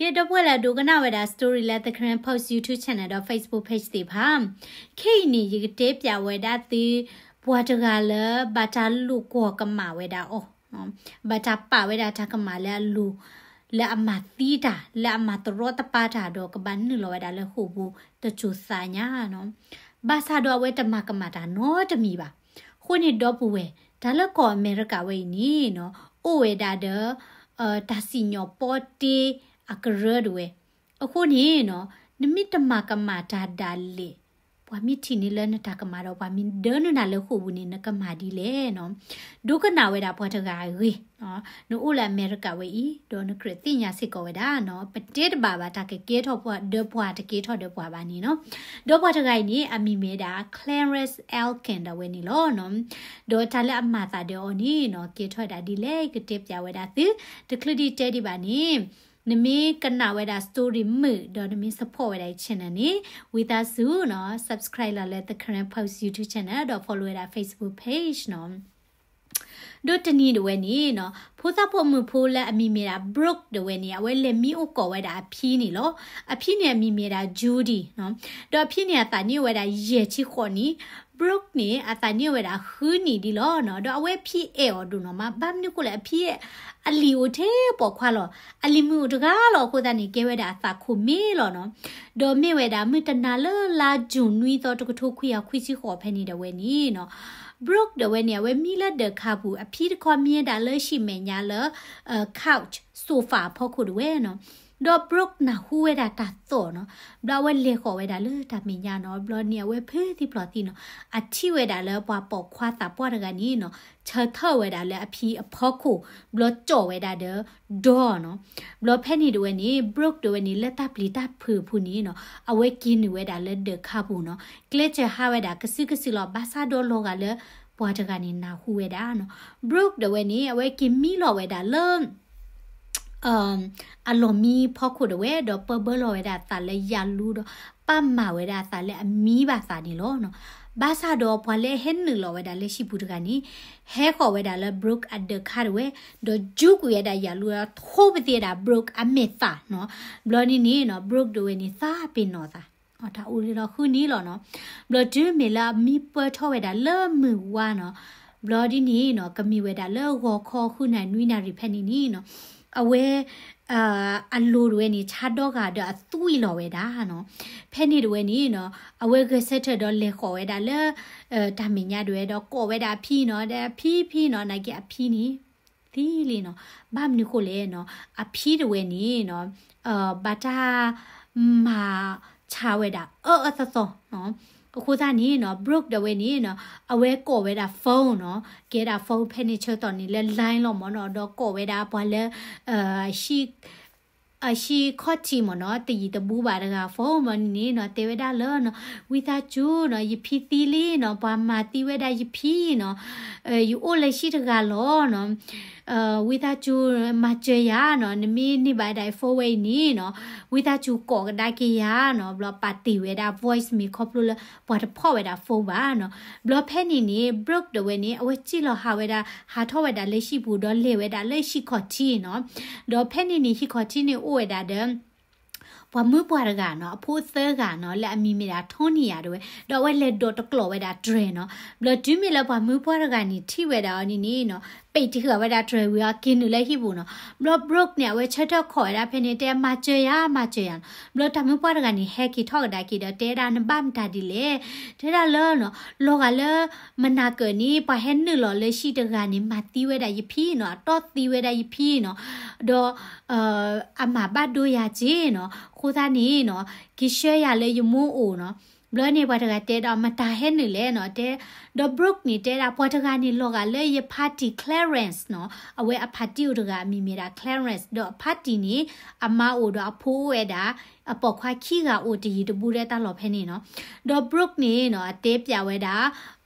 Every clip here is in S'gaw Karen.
ကဲ ဒီပုၢ်ဝဲၢ်လၢအဒိကနၣ်ဝဲဒၣ် story လၢ The Karen Post YouTube channel ဒီး Facebook page သ့ၣ်တဖၣ်, ခဲအံၤန့ၣ် ယကတဲပၠးဝဲဒၣ်သု ပှၤတဂၤလၢဘၣ်တၢ်လိာ်ကွီၢ်ကမၣ်ဝဲဒၣ်အီၤ, ဘၣ်တၢ်ပာ်ဝဲဒၣ်တၢ်ကမၣ်လၢအလိၤ, လၢအမၤသံတၢ်, လၢအမၤတရီတပါတၢ်ဒီးကဘၣ်နုာ်လီၤဝဲဒၣ်လၢဃိာ်ပူၤတစိၤသးညါနီၤ. ဘၣ်ဆၣ်ဒီးအဝဲတမၤကမၣ်တၢ်နီတမံၤဘၣ်. အဃိန့ၣ်ဒီပုၢ်ဝဲၢ်, တၢ်လၢကီၢ်အမဲရကၤဝဲအံၤန့ၣ်နီၤ, အိၣ်ဝဲဒၣ်ဒီး တၢ်စံၣ်ညီၣ်ပီတ့အကရၢတဝဲ. အဃိန့ၣ်နီၤ, နမ့ၢ်တမၤကမၣ်တၢ်ဒၣ်လဲာ်, ပှၤမ့ၢ်ထံၣ်န့ၢ်လၢနတၢ်ကမၣ်ဒီး ပှၤမ့ၢ်ဒၢနုာ်နၤလၢဃိာ်ပူၤန့ၣ် နကမၤဒ်လဲၣ်နီၤ. ဒိကနၣ်ဝဲဒၣ်ပှၤတဂၤအဂ့ၢ်, နအိၣ်လၢအမဲရကၤဝဲအံၤ, ဒီးနကြၢးသ့ၣ်ညါစ့ၢ်ကီးဝဲဒၣ်နီၤ, ပတဲတဘၣ်ဘၣ်တၢ်ကကဲထီၣ်ပှၤဒီးပှၤတကဲထီၣ်ဒီးပှၤဘၣ်န့ၣ်နီၤ. ဒီးပှၤတဂၤအံၤန့ၣ် အမံၤမ့ၢ်ဝဲဒၣ် Clarence Elkin ဒၣ်ဝဲန့ၣ်လီၤနီၤ. ဒီးတၢ်လၢအမၤသးဒီးအီၤန့ၣ်နီၤ, ကဲထီၣ်ဝဲဒၣ်ဒ်လဲၣ် ကတဲပၠးဝဲဒၣ်သု, တချုးဒ်တဲဒံးဘၣ်န့ၣ်, နမ့ၢ်ကနၣ်ဝဲဒၣ် story မုာ် ဒီးနမ့ၢ် support ဝဲဒၣ်အံၤ channel န့ၣ်, ဝံသးစူၤနီၤ, subscribe လီၤလၢ The Karen Post YouTube channel ဒီး follow ဝဲဒၣ် Facebook page နီၤ. ဒီးတနံၤဒၣ်ဝဲန့ၣ်နီၤ, ဖိသၣ်ပိာ်မုၣ်ဖိလၢအမံၤမ့ၢ်ဒၣ် Brooke ဒၣ်ဝဲန့ၣ် အဝဲလဲၤမံအိၣ်ကိးဝဲဒၣ်အဖံန့ၣ်လီၤ. အဖံန့ၣ်အမံၤမ့ၢ်ဒၣ် Judy နီၤ. ဒီးအဖံန့ၣ်အသးနံၣ်အိၣ်ဝဲဒၣ်ယဲၢ်ဆံဃိးနံၣ်, Brooke န့ၣ် အသးနံၣ်အိၣ်ဝဲဒၣ်ဃုနံၣ်ဒ်လီၤနီၤ. ဒီးအဝဲအဖံအဲၣ်အီၤဒိၣ်နီၤမး, ဘၣ်မနုၤအဃိလဲၣ်, အဖံ အလံာ်အိၣ်ထဲပိာ်ခွါလီၤ. အလံာ်မုၢ်အိၣ်တဂၤလီၤအဃိသတးန့ၣ် ကဲဝဲဒၣ်အသးခိၣ်မ့ၢ်လီၤနီၤ. ဒီးမ့ၢ်ဝဲဒၣ်မုၢ်တနၤလၢလါ June နွံသီတကထိခွံကယၤခွံဆံဃိးဖဲန့ၣ်ဒၣ်ဝဲန့ၣ်နီၤ, Brooke ဒၣ်ဝဲန့ၣ် အဝဲမံလၢဒၢးခါပူၤ, အဖံတခီမံဝဲဒၣ်လၢဟံၣ်မဲာ်ညါလၢ couch, sofa အဖီခိၣ်ဒၣ်ဝဲနီၤ. ဒီး Brooke နၢ်ဟူဝဲဒၣ်တၢ်သီၣ်နီၤ, ဘျီအဝဲလဲၤဃီၤဝဲဒၣ်လၢတၢ်မဲာ်ညါနီၤ, ဘျီန့ၣ်အဝဲဖုးသံဖျိးသံနီၤ, အထံၣ်ဝဲဒၣ်လၢပှၤပိာ်ခွါသးပှၢ်တဂၤန့ၣ်နီၤ, ဆၢထၢၣ်ဝဲဒၣ်လၢအဖံအဖီခိၣ်, ဘျီကၠီၣ်ဝဲဒၣ်ဒီး door နီၤ. ဘျီဖဲန့ၣ်ဒၣ်ဝဲန့ၣ် Brooke ဒၣ်ဝဲန့ၣ် လၢတၢ်ပျံၤတၢ်ဖုးအပူၤန့ၣ်နီၤ, အဝဲက့ၤနုာ်ဝဲဒၣ်လၢဒၢးခါပူၤနီၤ, ကျဲးစၢးဟးဝဲဒၣ်ကစုကစုလီၤ, ဘၣ်ဆၣ်ဒီးလီၤဂာ်လၢ ပှၤတဂၤန့ၣ်နၢ်ဟူဝဲဒၣ်နီၤ. Brooke ဒၣ်ဝဲန့ၣ် အဝဲက့ၤမံလီၤဝဲဒၣ်လၢ အလီၢ်မံဖီခိၣ်ဒၣ်ဝဲ, ဒီးပၢဘၢလီၤဝဲဒၣ်အသးလၢယၤလူဒီး ပာ်မၤဝဲဒၣ်အသးလၢအမံဘၣ်သးန့ၣ်လီၤနီၤ. ဘၣ်ဆၣ်ဒီးပှၤလၢအဟဲနုာ်လီၤဝဲဒၣ်လၢဟံၣ်ပူၤတဂၤန့ၣ်, ဟဲဃီၤဝဲဒၣ်လၢ Brooke အဒၢးခါဒၣ်ဝဲ, ဒီးယူၤကွံာ်ဝဲဒၣ်ယၤလူဒီးထိပသံဝဲဒၣ် Brooke အမဲာ်သးနီၤ. ဘျီဒ်န့ၣ်နီၤ, Brooke ဒၣ်ဝဲန့ၣ် သးပ့ၤနီၣ်သး တၢ်အိၣ်လၢလီၤဃုန့ၣ်လီၤနီၤ. ဘျီတုၤမ့ၢ်လၢအမံပၢၢ်ထီၣ်ဝဲဒၣ်လၢမုၢ်ဝါနီၤ, ဘျီဒ်န့ၣ်နီၤ, ကမ့ၢ်ဝဲဒၣ်လၢဂီၤခီဃုနၣ်ရံၣ်နွံနၣ်ရံၣ်ဖဲန့ၣ်န့ၣ်နီၤ, အဝဲ အလိၤဒၣ်ဝဲန့ၣ် ဆါဒီဂၤဒီးအသွံၣ်လီၤဝဲဒၣ်နီၤ. ဖဲန့ၣ်ဒၣ်ဝဲန့ၣ်နီၤ, အဝဲဂဲၤဆၢထၢၣ်ဒီးလဲၤဃီၤဝဲဒၣ်လၢ တၢ်မဲာ်ညါဒၣ်ဝဲဒီးကိးဝဲဒၣ်အဖံနီၤ, ဒီးအဖံဖံနီၤ, နာ်က့အဖံန့ၣ် သံလံနီၤ. ဘၣ်မနုၤဃိလဲၣ်နီၤ, အဖံဒၣ်ဝဲန့ၣ်နီၤ, ဘၣ်တၢ်မၤဆါဝဲဒၣ်အၢအၢသီသီနီၤ. အဃိသတးန့ၣ်နီၤ, Brooke ဒၣ်ဝဲန့ၣ်နီၤ, အဝဲကိးဝဲဒၣ် phone နီၤ, ကဲဒၣ် phone ဖဲန့ၣ်ဆၢကတီၢ်န့ၣ်လၢ line လီၤမ့ၢ်နီၤ, ဒီးကိးဝဲဒၣ်ပှၤလၢ အဟံၣ်ခီၣ်ထံးမ့ၢ်နီၤ, တယံၤတဘူးဘၣ်တဂၤ phone မ့ၢ်န့ၣ်နီၤ, တဲဝဲဒၣ်လၢနီၤ, ဝံသးစူၤနီၤ, ယဖံသံလံနီၤ, ပှၤမၤသံဝဲဒၣ်ယဖံနီၤ, ယအိၣ်လၢဟံၣ်တဂၤလီၤနီၤ, ဝံသးစူၤ မၤစၢၤယၤနီၤ, နမ့ၢ်န့ၢ်ဘၣ်ဒၣ်ယ phone ဝဲအံၤန့ၣ်နီၤ, ဝံသးစူၤကိးကဒါက့ၤယၤနီၤ, ဘျီပာ်တ့ၢ်ဝဲဒၣ် voice မ့ၢ်ခီဖျိလၢ ပှၤတဖီၣ်ဝဲဒၣ် phone ဘၣ်နီၤ. ဘျီဖဲန့ၣ်န့ၣ် Brooke ဒၣ်ဝဲန့ၣ် အဝဲစံၣ်လီၤဟးဝဲဒၣ် ဟးထီၣ်ဝဲဒၣ်လၢဟံၣ်ပူၤ ဒီးလဲၤဝဲဒၣ်လၢဟံၣ်ခီၣ်ထံးနီၤ. ဒီးဖဲန့ၣ်န့ၣ် ဟံၣ်ခီၣ်ထံးန့ၣ်အိၣ်ဝဲဒၣ်ဒီး ပှၤမုၣ်ပှၢ်တဂၤနီၤ, အဖိသၢဂၤနီၤ, လၢအမံၤမ့ၢ်ဒၣ် Tony ယၤဒၣ်ဝဲ, ဒီးအဝဲလဲၤဒိးတကျိးဝဲဒၣ်တြဲၤနီၤ. ဘျီတုၤမ့ၢ်လၢပှၤမုၣ်ပှၢ်တဂၤန့ၣ် ထံၣ်ဝဲဒၣ်အီၤန့ၣ်န့ၣ်နီၤ, ပ့းတဃာ်ဝဲဒၣ်တြဲၤဝံၤအီၤ က့ၤနုာ်လၢဟံၣ်ပူၤနီၤ. ဘျီ Brooke န့ၣ် အဝဲဆၢထၢၣ်ခိးဝဲဒၣ်ဖဲန့ၣ် တဲမၤစၢၤယၤ မၤစၢၤယၤနီၤ. ဘျီတၢ်မုၣ်ပှၢ်တဂၤန့ၣ် ဟဲက့ၤထီၣ်ကဒါက့ၤဒီး တဲဒၣ်နဘၣ်မတၤဒ်လဲၣ်, တဲဒၣ်လၢနီၤ, လီၤဂာ်လၢ မနၤကၢးန့ၣ် ပှၤဟဲနုာ်လီၤလၢဟံၣ်တဂၤန့ၣ် မၤသံဝဲဒၣ်ယဖံနီၤ, အတီၢ်သံဝဲဒၣ်ယဖံနီၤ, ဒီး အမၤဘၣ်ဒိယၤက့နီၤ, အဃိသတးန့ၣ်နီၤ, က့ၤဆှၢယၤလၢယမိၢ်အိၣ်နီၤ. ဘျီန့ၣ် ပှၤတဂၤတဲဒၣ် မတၤဟဲနုာ်လဲၣ်နီၤ, တဲ, ဒီး Brooke န့ၣ် တဲဒၣ် ပှၤတဂၤန့ၣ် လီၤဂာ်လၢယဖါတံၢ် Clarence နီၤ, အဝဲအဖါတံၢ်အိၣ်တဂၤ အမံၤမ့ၢ်ဒၣ် Clarence, ဒီးအဖါတံၢ်န့ၣ် အမါအိၣ်ဒီးအဖိအိၣ်ဝဲဒၣ်, အပိာ်ခွါခံဂၤအိၣ်တယံၤတဘူးဒီးတၢ်လီၢ်ဖဲန့ၣ်နီၤ. ဒီး Brooke န့ၣ်နီၤ အတဲပျးဝဲဒၣ်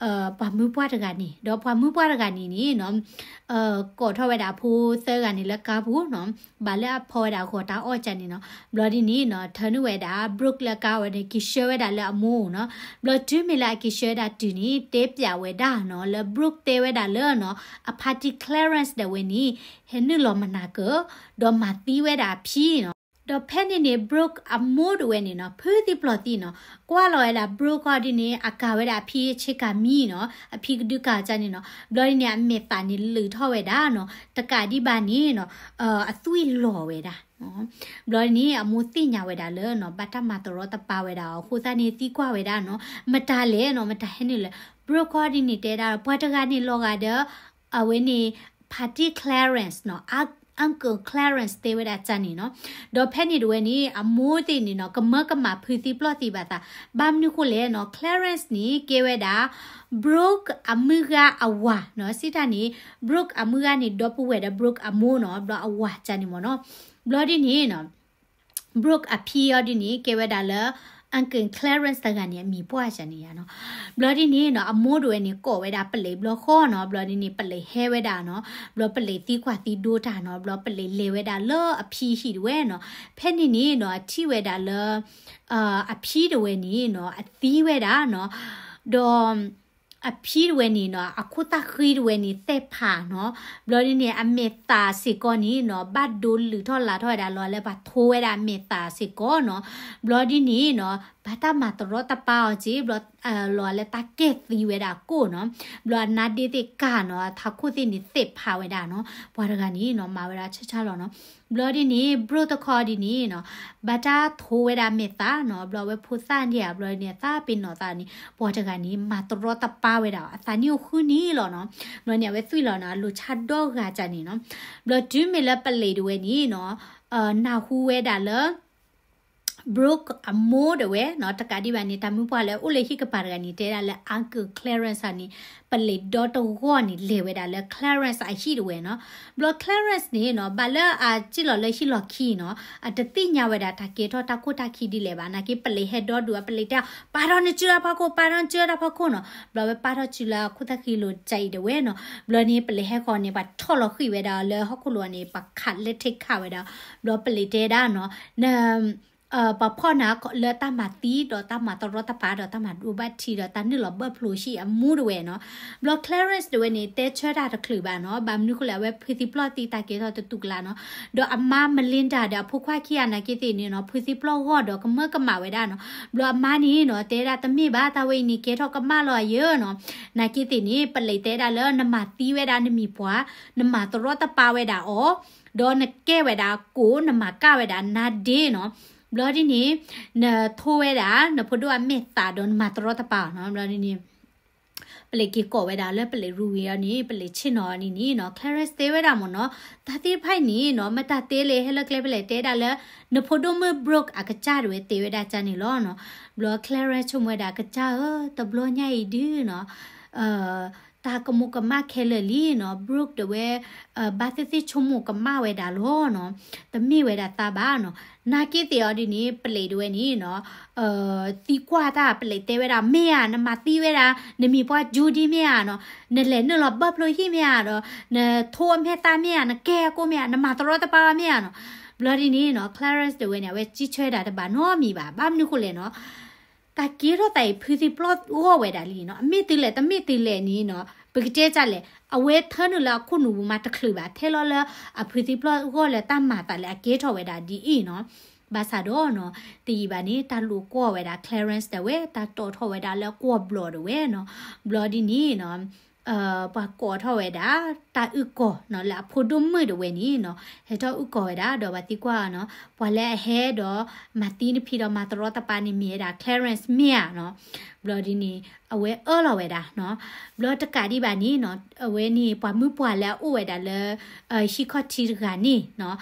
ပှၤမုၣ်ပှၢ်တဂၤန့ၣ်, ဒီးပှၤမုၣ်ပှၢ်တဂၤန့ၣ်န့ၣ်နီၤ, ကိးထီၣ်ဝဲဒၣ်အဖိသၢဂၤန့ၣ်လၢကါပူၤနီၤ, ဘၣ်လၢအဖီဝဲဒၣ်ဂီၤတၢ်အီၣ်ကၢန့ၣ်နီၤ. ဘျီဒ်န့ၣ်နီၤ, ထၢနုာ်ဝဲဒၣ် Brooke လၢကါဝဲန့ၣ် က့ၤဆှၢဝဲဒၣ်လၢအမိၢ်အိၣ်နီၤ. ဘျီတုၤမ့ၢ်လၢအက့ၤဆှၢဒၣ်တုၤန့ၣ် တဲပျးဝဲဒၣ်နီၤ, လၢ Brooke တဲဝဲဒၣ်လၢနီၤ, အဖါတံၢ် Clarence ဒၣ်ဝဲန့ၣ် ဟဲနုာ်လီၤမနၤကၢၤ, ဒီးမၤသံဝဲဒၣ်အဖံနီၤ. ဒီးဖဲန့ၣ်န့ၣ် Brooke အမိၢ်တဝဲန့ၣ်နီၤ ဖုသံပျီၢ်သံနီၤ ကွၢ်လီၤဝဲဒၣ် Brooke အီၤဒ်န့ၣ် အကၤဝဲဒၣ်အဖံဆ့ကၤမံနီၤ အဖံကဒုကၤကၢ်န့ၣ်နီၤ ဘျီဒ်န့ၣ် အမဲာ်သၣ်န့ၣ်လုၢ်ထီၣ်ဝဲဒၣ်နီၤ တကးဒံးဘၣ်န့ၣ်နီၤ အသွံၣ်လီၤဝဲဒၣ် ဘျီဒ်န့ၣ် အမိၢ်သ့ၣ်ညါဝဲဒၣ်လၢနီၤ ဘၣ်တၢ်မၤတရီတပါဝဲဒၣ်အီၤ အဃိသတးန့ၣ် သံကွၢ်ဝဲဒၣ်နီၤ မတၤလဲၣ်နီၤ မတၤဟဲနုာ်လၢ Brooke အီၤဒ်န့ၣ် တဲဒၣ် ပှၤတဂၤန့ၣ်လီၤဂာ်ဒီး အဝဲန့ၣ် ဖါတံၢ် Clarence နီၤ Uncle Clarence တဲဝဲဒၣ်ကၢ်န့ၣ်နီၤ ဒီးဖဲန့ၣ်တဝဲန့ၣ် အမိၢ်သ့ၣ်န့ၣ်နီၤ ကမၢကမၣ်ဖုသံပျီၢ်သံဘၣ်သး ဘၣ်မနုၤဃိလဲၣ်နီၤ Clarence န့ၣ် ကဲဝဲဒၣ် Brooke အမုၢ်ဂၤအဝၤနီၤ စံးတၢ်န့ၣ် Brooke အမုၢ်ဂၤန့ၣ် ဒီပုၢ်ဝဲၢ်ဒီး Brooke အမိၢ်နီၤ ဘျီအဝၤကၢ်န့ၣ်မ့ၢ်နီၤ ဘျီဒ်န့ၣ်နီၤ Brooke အဖံအီၤဒ်န့ၣ် ကဲဝဲဒၣ်လၢ Uncle Clarence တဂၤန့ၣ် အမံၤပှၢ်ကၢ်န့ၣ်ယါနီၤ ဘျီဒ်န့ၣ်နီၤ အမိၢ်တဝဲန့ၣ် ကိးဝဲဒၣ်ပလံးဘျီဃီနီၤ ဘျီဒ်န့ၣ် ပလံးဟဲဝဲဒၣ်နီၤ ဘျီပလံးသံကွၢ်သံဒိတၢ်နီၤ ဘျီပလံးလဲၤဝဲဒၣ်လၢအဖံဟံၣ်တဝဲနီၤ ဖဲန့ၣ်န့ၣ်နီၤ အထံၣ်ဝဲဒၣ်လၢ အဖံတဝဲန့ၣ်နီၤ အသံဝဲဒၣ်နီၤ ဒီး အဖံတဝဲန့ၣ်နီၤ အခိၣ်သၣ်ဃံတဝဲန့ၣ် သဲးဖးနီၤ ဘျီဒ်န့ၣ် အမဲာ်သၣ်စ့ၢ်ကီးန့ၣ်နီၤ ဘၣ်ဒိလုၢ်ထီၣ်လၢ်ထီၣ်ဝဲဒၣ်လီၤလၢပှၤထိဝဲဒၣ်အမဲာ်သၣ်စ့ၢ်ကီးနီၤ ဘျီဒ်န့ၣ်နီၤ ဘၣ်တၢ်မၤတရီတပါအီၤက့ၤ ဘျီ လီၤလၢတၢ်ကဲၣ်သံဝဲဒၣ်ကိၣ်နီၤ ဘျီအနါဒ့သ့ၣ်ကၢ်နီၤ အထးခိၣ်သ့ၣ်န့ၣ်သ့ၣ်ဖးဝဲဒၣ်နီၤ ပှၤတဂၤန့ၣ်နီၤ မၤဝဲဒၣ်ဆၢဆၢလီၤနီၤ ဘျီဒ်န့ၣ် Brooke တခီဒ်န့ၣ်နီၤ ဘၣ်တၢ်ထိဝဲဒၣ်အမဲာ်သၣ်နီၤ ဘျီအဝဲဖိသၣ်ဒ်ဧါ ဘျီန့ၣ် အသးပ့ၤနီၣ်သးန့ၣ် ပှၤတဂၤန့ၣ် မၤတရီတပါဝဲဒၣ် အသးနံၣ်အိၣ်ဃုနံၣ်လီၤနီၤ ဘျီန့ၣ် အဝဲသွံၣ်လီၤနီၤ အလိၤဆါဒီဂၤကၢ်န့ၣ်နီၤ ဘျီတုၤမ့ၢ်လၢပလံးတဝဲန့ၣ်နီၤ နၢ်ဟူဝဲဒၣ်လၢ Brooke အမိၢ်တဝဲနီၤ တကးဒံးဘၣ်န့ၣ် တၢ်မုၢ်ပှၢ်လၢအိၣ်လၢဟံၣ်ကပၤတဂၤန့ၣ် တဲဒၣ်လၢ Uncle Clarence အန့ၣ် ပလံးဒီတဂီၢ်န့ၣ် လဲၤဝဲဒၣ်လၢ Clarence အဟံၣ်တဝဲနီၤ ဘျီ Clarence န့ၣ်နီၤ ဘၣ်လၢအစံၣ်လီၤလၢဟံၣ်လီၢ်ခံနီၤ အတသ့ၣ်ညါဝဲဒၣ်တၢ်ကဲထီၣ်တၢ်ခိၣ်တၢ်ခံဒ်လဲၣ်ဘၣ် နာ်က့ပလံးဟဲဒီဒူၣ် အပလံးတဲ ပာ်ထီၣ်နစုလၢဖီခိၣ် ပာ်ထီၣ်နစုလၢဖီခိၣ်နီၤ ဘျီဝဲပာ်ထီၣ်စုလၢခိၣ်သၣ်ဃံလိၤကၢ်အံၤတဝဲနီၤ ဘျီန့ၣ် ပလံးဟဲဃီန့ၣ် ပှၤထီၣ်လီၤဃံၤဝဲဒၣ်လၢဟီၣ်ခိၣ်လိၤန့ၣ် ပှၤခးလဲၤထံးခးဝဲဒၣ် ဘျီပလံးတဲဒၣ်နီၤ န ပှၤဖီၣ်နၤလၢတၢ်မၤသံ ဒီးတၢ်မၤတရီတပါဒီးတၢ်မၤဒိဘၣ်ထံးဒီးတၢ်နုာ်လီၤဘၢၣ်ဖျိးဟံၣ်အမူတဝဲနီၤ ဘျီ Clarence တဝဲန့ၣ် တဲဆၢတၢ်တချုးဘၣ်နီၤ ဘၣ်မနုၤဃိလဲၣ် အဝဲဖုသံပျီၢ်သံတၢ်ကဲထီၣ်တတူၢ်ကလာ်နီၤ ဒီးအမါ Melinda ဒီးအဖိခွါခံဂၤနာ်က့သ့ၣ်န့ၣ်နီၤ ဖုသံပျီၢ်ဂီၢ်ဒီးကမၢကမၣ်ဝဲဒၣ်နီၤ ဘျီအမါန့ၣ်နီၤ တဲဒၣ်တမ့ၢ်ဘၣ် တၢ်ဝဲအံၤန့ၣ် ကဲထီၣ်ကမၣ်လီၤအယၢနီၤ နာ်က့သ့ၣ်န့ၣ် ပလံးတဲဒၣ်လၢ နမၤသံဝဲဒၣ်နမံၤပှၢ် နမၤတရီတပါဝဲဒၣ်အီၤ ဒီးနကဲဝဲဒၣ်ကိၣ် နမၤကၣ်ဝဲဒၣ်နါဒ့နီၤ ဘျီဒ်န့ၣ် နထိဝဲဒၣ် နဖိဒိၣ်အမဲာ်သၣ်ဒီးနမၤတရီတပါအီၤနီၤ ဘျီဒ်န့ၣ် ပလံးက့ၤကိးဝဲဒၣ်လၢပလံးရူဝံၤအီၤန့ၣ် ပလံးဆ့ၣ်နီၤအီၤန့ၣ်န့ၣ်နီၤ Clarence တဲဝဲဒၣ်မ့ၢ်နီၤ တၢ်သ့ၣ်တဖၣ်အံၤန့ၣ်နီၤ မ့ၢ်တၢ်တဲလၢဟဲလၢကျဲ ပလံးတဲဒၣ်လၢ နဖိဒိၣ်မုၣ် Brooke အကစၢ်တဝဲတဲဝဲဒၣ်ကၢ်န့ၣ်လီၤနီၤ ဘျီ Clarence ဆိကမိၣ်ဝဲဒၣ်ကစၢ်ဧၢ တဘျီညါအံၤဒုနီၤ တၢ်ကမူးကမၣ်ခဲလၢာ်လံနီၤ Brooke တဝဲ ဘၣ်သ့ၣ်သ့ၣ်ဆိကမိၣ်ကမၣ်ဝဲဒၣ်လီၤနီၤ တမ့ၢ်ဝဲဒၣ်သးဘၣ်နီၤ နာ်က့သ့ၣ်အီၤဒ်န့ၣ် ပလံးတဝဲန့ၣ်နီၤ သံကွၢ်တၢ် ပလံးတဲဝဲဒၣ် မ့ၢ်ဧါ နမၤသံဝဲဒၣ် နမံၤပှၢ် Judy မ့ၢ်ဧါနီၤ နလဲၤနုာ်လီၤဘၢၣ်ဖျိးဟံၣ်မ့ၢ်ဧါဒီး နထိအမဲာ်သၣ်မ့ၢ်ဧါ နကဲအကိၣ်မ့ၢ်ဧါ နမၤတရီတပါဝဲမ့ၢ်ဧါနီၤ ဘျီဒ်န့ၣ်နီၤ Clarence တဝဲန့ၣ် အဝဲစံးဆၢဒၣ်တဘၣ်နီတမံၤဘၣ် ဘၣ်မနုၤဃိလဲၣ်နီၤ တၢ်ကဲထီၣ်သးအံၤ ဖုသံပျီၢ်ဂီၢ်ဝဲဒၣ်လံနီၤ အမ့ၢ်တုၤလဲၣ် တမ့ၢ်တုၤလဲၣ်န့ၣ်နီၤ ပကတဲဒ်လဲၣ် အဝဲထၢနုာ်လၢအခိၣ်နူာ်ပူၤမးတချုးဘၣ် ထဲလီၤလၢအဖုသံပျီၢ်ဂီၢ်လၢတၢ်မၤသးလၢအကဲထီၣ်ဝဲဒၣ်ဒ်အံၤနီၤ ဘၣ်ဆၣ်ဒီးနီၤ တယံာ်ဘၣ်န့ၣ် တၢ်လိာ်ကွီၢ်ဝဲဒၣ် Clarence တဝဲ တၢ်တီၣ်ထီၣ်ဝဲဒၣ်လၢကွီၢ်ဘျီၣ်တဝဲနီၤ ဘျီဒ်န့ၣ်နီၤ ပှၤကိးထီၣ်ဝဲဒၣ် တၢ်အုၣ်ကီၤနီၤ လၢအဖိဒိၣ်မုၣ်တဝဲန့ၣ်နီၤ ဟဲထီၣ်အုၣ်ကီၤဝဲဒၣ် ဒီးပှၤသံကွၢ်နီၤ ပှၤလၢအဟဲဒီးမၤသံနဖံဒီးမၤတရီတပါန့ၣ်မ့ၢ်ဝဲဒၣ် Clarence မ့ၢ်ဧါနီၤ ဘျီဒ်န့ၣ် အဝဲအၢၣ်လီၤဝဲဒၣ်နီၤ ဘျီတကးဒံးဘၣ်န့ၣ်နီၤ အဝဲန့ၣ် ပှၤမုၣ်ပှၢ်လၢအအိၣ်ဝဲဒၣ်လၢ ဟံၣ်ခီၣ်ထံးတဂၤန့ၣ်နီၤ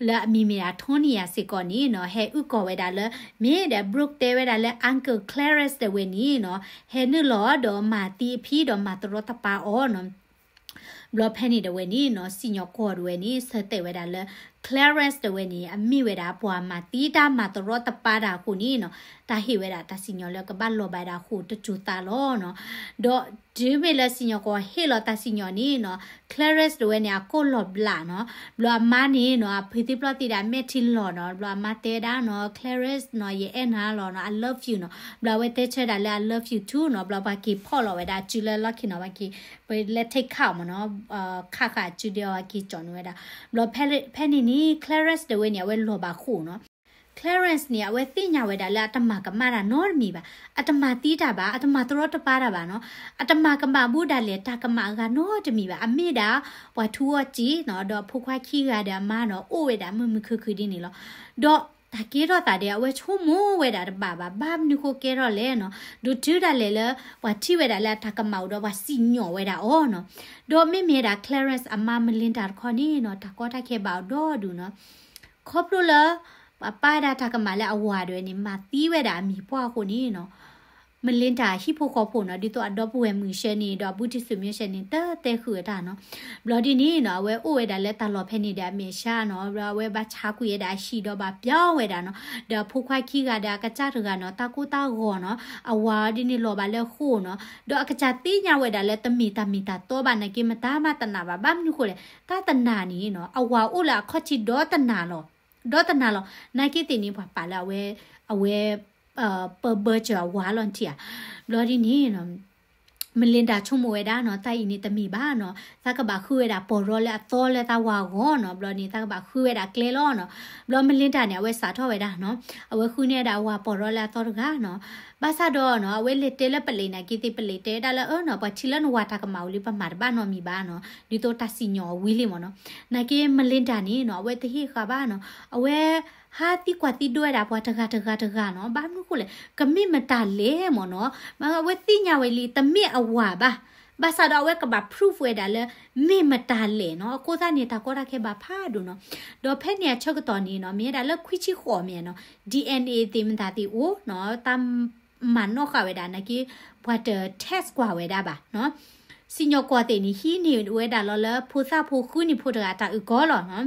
လၢအမံၤမ့ၢ်ဒၣ် Tonya စ့ၢ်ကီးန့ၣ်နီၤ ဟဲအုၣ်ကီၤဝဲဒၣ်လၢ မ့ၢ်ဒီး Brooke တဲဝဲဒၣ်လၢ Uncle Clarence တဝဲန့ၣ်နီၤ ဟဲနုာ်လီၤဒီးမၤသံအဖံဒီးမၤတရီတပါအီၤနီၤ ဘျီဖဲန့ၣ်တဝဲန့ၣ်နီၤ စံၣ်ညီၣ်ကွီၢ်တဝဲန့ၣ် ဆၢတဲာ်ဝဲဒၣ်လၢ Clarence တဝဲန့ၣ် အမ့ၢ်ဝဲဒၣ်ပှၤမၤသံတၢ်မၤတရီတပါတၢ်အဃိန့ၣ်နီၤ တၢ်ဟ့ၣ်ဝဲဒၣ်တၢ်စံၣ်ညီၣ်လၢကဘၣ်လီၤဘၣ်ဒၣ်အဃိတစိၤသးလီၤနီၤ ဒီးတုၤမ့ၢ်လၢစံၣ်ညီၣ်ကွီၢ်ဟ့ၣ်လီၤတၢ်စံၣ်ညီၣ်န့ၣ်နီၤ Clarence တဝဲန့ၣ် အကိၣ်လီၤဘျးနီၤ ဘျီအမါန့ၣ်နီၤ အဖုသံပျီၢ်သံဒၣ်မဲာ်ထံလီၤနီၤ ဘျီအမါတဲဒၣ်နီၤ Clarence နီၤ ယအဲၣ်နၤလီၤနီၤ I love you နီၤ ဘျီအဝဲတဲဆၢဒၣ်လၢ I love you too နီၤ ဘျီပှၤက့ၤဖီၣ်လီၤဝဲဒၣ်စုလၢလီၢ်ခံနီၤ ပှၤက့ၤ ပလဲၤထံးခးမ့ၢ်နီၤ ခးဃာ်စုဒီးပှၤက့ၤကၠီၣ်န့ၢ်ဝဲဒၣ် ဘျီဖဲန့ၣ်န့ၣ် Clarence တဝဲန့ၣ် အဝဲလီၤဘၣ်ဃိၣ်နီၤ Clarence န့ၣ် အဝဲသ့ၣ်ညါဝဲဒၣ်လၢအတမၤကမၣ်တၢ်နီတမံၤဘၣ်, အတမၤသံတၢ်ဘၣ်, အတမၤတရီတပါတၢ်ဘၣ်နီၤ, အတမၤကမၣ်ဘူးဒၣ်လဲာ်တၢ်ကမၣ်အဂၤနီတမံၤဘၣ်, အမ့ၢ်ဒၣ် ပှၤထူအီၣ်စ့နီၤ, ဒီးအဖိခွါခံဂၤဒီးအမါနီၤ အိၣ်ဝဲဒၣ်မုာ်မုာ်ခုၣ်ခုၣ်ဒ်န့ၣ်လီၤ. ဒီးတၢ်ကဲထီၣ်သးဒီး အဝဲဆိကမိၣ်ဝဲဒၣ်တဘၣ်ဘၣ်, ဘၣ်မနုၤဃိကဲထီၣ်လဲၣ်နီၤ, ဒိးတုၤဒၣ်လဲာ်လၢ ပှၤထံၣ်ဝဲဒၣ်လၢအတၢ်ကမၣ်အိၣ်ဒီးပှၤစံၣ်ညီၣ်ဝဲဒၣ်အီၤနီၤ, ဒီးမ့မ့ၢ်ဒၣ် Clarence အမါ Melinda တခီန့ၣ်နီၤ တၢ်ကီတၢ်ခဲဘၣ်အီၤဒီဒူၣ်နီၤ, ခီဖျိလၢ ပှၤပာ်ဝဲဒၣ်တၢ်ကမၣ်လၢအဝၤဒၣ်ဝဲန့ၣ် မၤသံဝဲဒၣ်အမံၤပှၢ်အဃိန့ၣ်နီၤ, Melinda ဟံၣ်ဖိဃီဖိနီၤ ဒ်သိးအဒီပုၢ်ဝဲၢ်မုၣ်ဆၢန့ၣ် ဒီးအဘူးတံၢ်စူၣ်မ့ၢ်ဆၢန့ၣ် တတဲဃုာ်အတၢ်နီၤ, ဘျီဒ်န့ၣ်နီၤ အဝဲအိၣ်ဝဲဒၣ်လၢတၢ်လီၢ်ဖဲန့ၣ်ဒီးအမဲာ်ဆှးနီၤ, ဘျီအဝဲဘၣ်ဆါကွံာ်ဝဲဒၣ်အဟံၣ်ဒီးဘၣ်ပျီဝဲဒၣ်နီၤ, ဒီးအဖိခွါခံဂၤဒီးအကစၢ်တဂၤနီၤ တၢ်ကိၢ်တၢ်ဂီၤနီၤ, အဝၤဒ်န့ၣ်လီၤဘၣ်လၢဃိာ်နီၤ, ဒီးအကစၢ်သ့ၣ်ညါဝဲဒၣ်လၢတမ့ၢ်တၢ်မ့ၢ်တၢ်တီဘၣ် နာ်က့မတၤမးတနာ်ဘၣ်, ဘၣ်မနုၤဃိလဲၣ်, တၢ်တနာ်န့ၣ်နီၤ အဝၤအိၣ်လၢအခီၣ်ထံးဒီတနာ်လီၤ ဒီတနာ်လီၤ, နာ်က့သ့ၣ်န့ၣ် ပှၤပာ်လၢအဝဲ အဝဲ ပၢဘၢစၢၤအဝၤလီၤနထံၣ်ဧါ, ဘျီဒ်န့ၣ်နီၤ Melinda ဆိကမိၣ်ဝဲဒၣ်နီၤ တၢ်အံၤန့ၣ်တမ့ၢ်ဘၣ်နီၤ, သးကဘၣ်ဃုဝဲဒၣ်ပီၢ်ရီလၢအသီလၢသးဝၤအဂီၢ်နီၤ, ဘျီန့ၣ် သးကဘၣ်ဃုဝဲဒၣ်ကျဲလီၤနီၤ, ဘျီ Melinda န့ၣ် အဝဲစးထီၣ်ဝဲဒၣ်နီၤ, အဝဲဃုန့ၢ်ဝဲဒၣ်အဝၤပီၢ်ရီလၢအသီတဂၤနီၤ, ဘၣ်ဆၣ်ဒီးနီၤ အဝဲလဲၤတဲလၢပလံးနာ်က့သ့ၣ် ပလံးတဲဝဲဒၣ်လၢအၢနီၤ ပှၤထံၣ်လၢနဝၤတၢ်ကမၣ်အိၣ်လံ ပမၤတဘၣ်နီတမံၤဘၣ်နီၤ, ဒ်သိးတၢ်စံၣ်ညီၣ်အီၤဝံၤလံမ့ၢ်နီၤ, နာ်က့ Melinda န့ၣ်နီၤ အဝဲတဟ့ၣ်ဃာ်ဘၣ်နီၤ, အဝဲ ဟးသံကွၢ်သံဒိဝဲဒၣ်ပှၤတဂၤတဂၤတဂၤနီၤ, ဘၣ်မနုၤဃိလဲၣ် ကမ့ၢ်မတၤလဲၣ်မ့ၢ်နီၤ, အဝဲသ့ၣ်ညါဝဲလံ တမ့ၢ်အဝၤဘၣ်, ဘၣ်ဆၣ်ဒီးအဝဲကဘၣ် proof ဝဲဒၣ်လၢ မ့ၢ်မတၤလဲၣ်နီၤ, အဃိသတးန့ၣ် တၢ်ကီတၢ်ခဲဘၣ်ဖးဒိၣ်နီၤ, ဒီးဖဲန့ၣ်အဆၢကတီၢ်န့ၣ်နီၤ မ့ၢ်ဝဲဒၣ်လၢခွံဆံဃိးမ့ၢ်နီၤ, DNA သ့ၣ်မတၤသ့ၣ်အိၣ်နီၤ, တၢ်မၤနီၣ်ဃာ်ဝဲဒၣ်နာ်က့ ပှၤတ test ကွၢ်ဝဲဒၣ်ဘၣ်နီၤ, စံၣ်ညီၣ်ကွီၢ်သ့ၣ်န့ၣ် ဟံးန့ၢ်ဝဲဒၣ်လီၤလၢဖိသၣ်ဖိဃုနံၣ်ဖိတဂၤအတၢ်အုၣ်ကီၤလီၤနီၤ,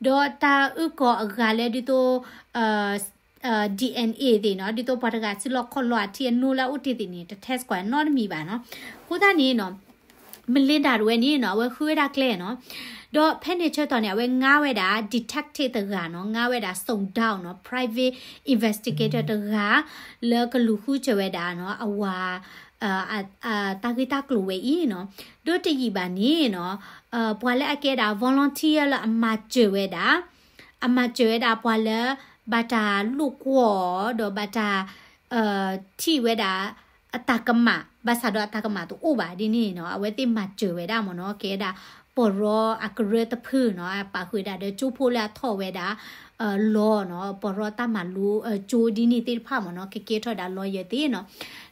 ဒီးတၢ်အုၣ်ကီၤအဂၤလၢဒ်သိး DNA သ့ၣ်နီၤ, ဒ်သိးပှၤတဂၤစုလီၢ်ခီၣ်လီၢ်အထံအနိလၢအအိၣ်တ့ၢ်သ့ၣ်န့ၣ် တ test ကွၢ်နီတမံၤဘၣ်နီၤ, အဃိသတးန့ၣ်နီၤ Melinda တဝဲန့ၣ်နီၤ အဝဲဃုဝဲဒၣ်ကျဲနီၤ, ဒီးဖဲန့ၣ်ဆၢကတီၢ်န့ၣ် အဝဲငါဝဲဒၣ် detective တဂၤနီၤ, ငါဝဲဒၣ် စုံထောက်နီၤ, private investigator တဂၤ လၢကလူၤဃုစၢၤဝဲဒၣ်နီၤ အဝၤ တၢ်ဂ့ၢ်တၢ်ကျိၤဝဲအံၤနီၤ, ဒီးတယံာ်ဘၣ်န့ၣ်နီၤ, ပှၤလၢအကဲဒၣ် volunteer လၢအမၤစၢၤဝဲဒၣ် အမၤစၢၤဝဲဒၣ်ပှၤလၢ ဘၣ်တၢ်လိာ်ကွီၢ် ဒီးဘၣ်တၢ် ထံၣ်ဝဲဒၣ် အတၢ်ကမၣ် ဘၣ်ဆၣ်ဒီးအတၢ်ကမၣ်တအိၣ်ဘၣ်ဒ်န့ၣ်နီၤ, အဝဲသ့ၣ်မၤစၢၤဝဲဒၣ်မ့ၢ်နီၤ, ကဲဒၣ် ပီၢ်ရီအကရၢတဖုနီၤ, ပာ်ဃုာ်ဒၣ်ဒီးကၠိဖိလၢအထီၣ်ဝဲဒၣ် လီၤနီၤ, ပီၢ်ရီတၢ်မၤလိကၠိဒ်န့ၣ်သ့ၣ်တဖၣ်မ့ၢ်နီၤ, ကကဲထီၣ်ဒၣ် lawyer သ့ၣ်နီၤ,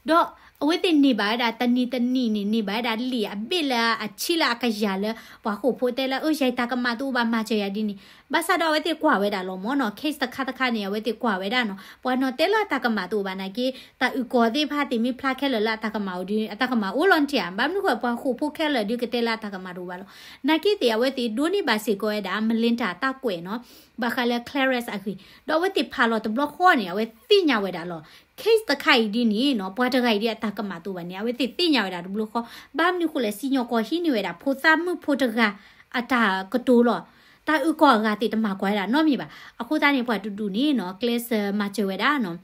ဒီးအဝဲသ့ၣ်န့ၢ်ဘၣ်ဝဲဒၣ်တနံၤတနံၤန့ၣ် န့ၢ်ဘၣ်ဝဲဒၣ်လံာ်အဘ့ၣ်လၢအဆံလၢအကယၤလၢ ပှၤဃိာ်ဖိတဲလၢ အၢ ယၤတၢ်ကမၣ်တအိၣ်ဘၣ် မၤစၢၤယၤဒ်န့ၣ်, ဘၣ်ဆၣ်ဒီးအဝဲသ့ၣ်ကွၢ်ဝဲဒၣ်လီၤမ့ၢ်နီၤ, case တခါတခါန့ၣ် အဝဲသ့ၣ်ကွၢ်ဝဲဒၣ်နီၤ, ပှၤနီၤတဲလၢအတၢ်ကမၣ်တအိၣ်ဘၣ်နာ်က့ တၢ်အုၣ်ကီၤသ့ၣ်တဖၣ်သ့ၣ်မ့ၢ်ဖျါခဲလၢာ်လၢအတၢ်ကမၣ်အိၣ်ဒီး အတၢ်ကမၣ်အိၣ်လီၤနထံၣ်ဧါ, ဘၣ်မနုၤဃိ ပှၤဃိာ်ဖိခဲလၢာ်ဒုးကတဲလၢအတၢ်ကမၣ်တအိၣ်ဘၣ်လီၤ, နာ်က့သ့ၣ် အဝဲသ့ၣ်ဒိးန့ၢ်ဘၣ်စ့ၢ်ကီးဝဲဒၣ် Melinda တၢ်ကွဲးနီၤ, ဘၣ်ဃးလၢ Clarence အဂ့ၢ်, ဒီးအဝဲသ့ၣ်ဖးလီၤတဘျီဃီန့ၣ် အဝဲသ့ၣ်ညါဝဲဒၣ်လီၤ, case တခါအံၤဒ်န့ၣ်နီၤ ပှၤတဂၤအံၤဒ်အတၢ်ကမၣ်တအိၣ်ဘၣ်န့ၣ် အဝဲသ့ၣ်သ့ၣ်ညါဝဲဒၣ်တဘျီဃီ, ဘၣ်မနုၤဃိလဲၣ် စံၣ်ညီၣ်ကွီၢ်ဟံးန့ၢ်ဝဲဒၣ် ဖိသၣ်မုၣ်ဖိတဂၤ အတၢ်ကတိၤလီၤ, တၢ်အုၣ်ကီၤအဂၤသ့ၣ်တမၤကွၢ်ဝဲဒၣ်နီတမံၤဘၣ်, အဃိသတးန့ၣ် ပှၤတဒူၣ်န့ၣ်နီၤ ကျဲးစၢးမၤစၢၤဝဲဒၣ်နီၤ,